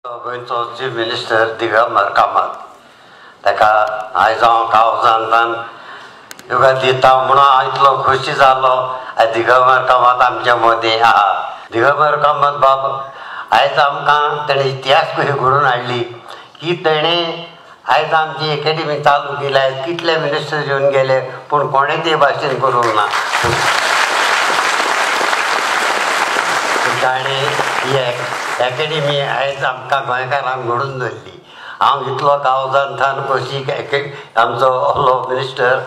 गोंयचो chief minister Digambar Kamat ताका आयज हांव कावजांतान तुका दिता म्हणून हांव इतलो खोशी जालो. आयज दिगंबर कामत आमच्या मदीं आहा. दिगंबर कामत बाब आयज आमकां तेणें इतिहास कशी घडोवन हाडली की तेणें आयज आमची एकेडमी चालू केली. आयज कितले मिनिस्टर येवन गेले पूण कोणें ते भाशेन करूंक ना. ताणें ही एकेडमी आयज आमकां गोंयकारांक घडोवन दवरली. हांव इतलो कावजांतान खोशी आमचो ओलो मिनिस्टर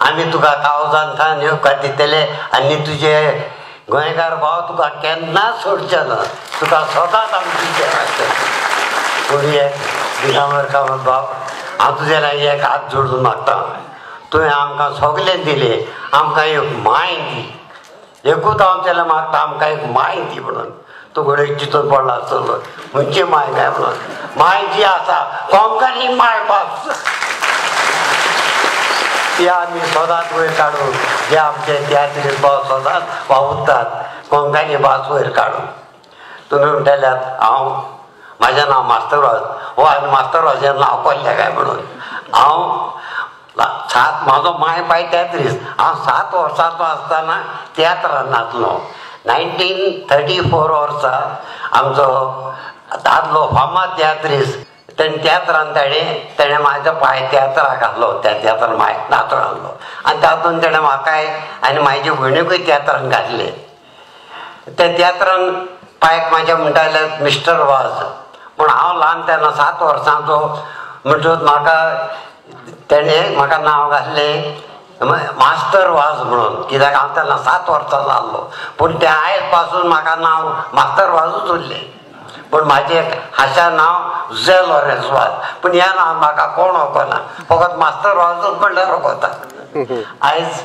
आमी तुका कावजांतान येवकार दितले आनी तुजे गोंयकार भाव तुका केन्नाच सोडचे ना, तुका सदांच आमी तुजे आसतले. पूण एक दिगंबर कामत बाब हांव तुजे लागीं एक हात जोडून मागता, तुवें आमकां सगळें दिलें, आमकां एक माय दी. एकूच हांव तेला मागता आमकां एक माय दी म्हणून. तूं घडये चिंतून पडला आसतलो खंयची माय काय म्हणून. माय जी आसा कोंकणी माय भास ती आमी सदांच वयर काडून जे आमचे तियात्रीस्त भाव सदांच वावुरतात कोंकणी भास वयर काडून. तुमी म्हणटल्यात हांव म्हाजें नांव मास्तर वाज हो आनी मास्तर वाजें नांव कोल्लें काय म्हणून. हांव सात म्हाजो माय पाय तियात्रीस्त. हांव 7 वर्सांचो आसतना तियात्रान नाचलो. 1934 वर्सा आमचो दादलो फामाद तियात्रीस्त तेणें तियात्रान तेणें म्हाजो पांय तियात्राक घातलो. त्या तियात्रान माय नाचो घातलो आनी तातूंत तेणें म्हाकाय आनी म्हाजे भयणीकूय तियात्रान घातले. त्या तियात्रान पांयक म्हाज्या म्हणटाले मिस्टर वाज. पूण हांव ल्हान तेन्ना 7 वर्सांचो म्हणटकूच म्हाका तेणें म्हाका नांव घातलें मास्तर वाज म्हणून. कित्याक हांव तेन्ना 7 वर्सां जाल्लो. पूण तें आयज पासून म्हाका नांव मास्तर वाजूच उरलें. पूण म्हाजें हाशा नांव जे लॉरेन्स वाज. पूण ह्या नांव म्हाका कोण वळखना, फकत मास्तर वाजूच म्हणल्यार वळखता. आयज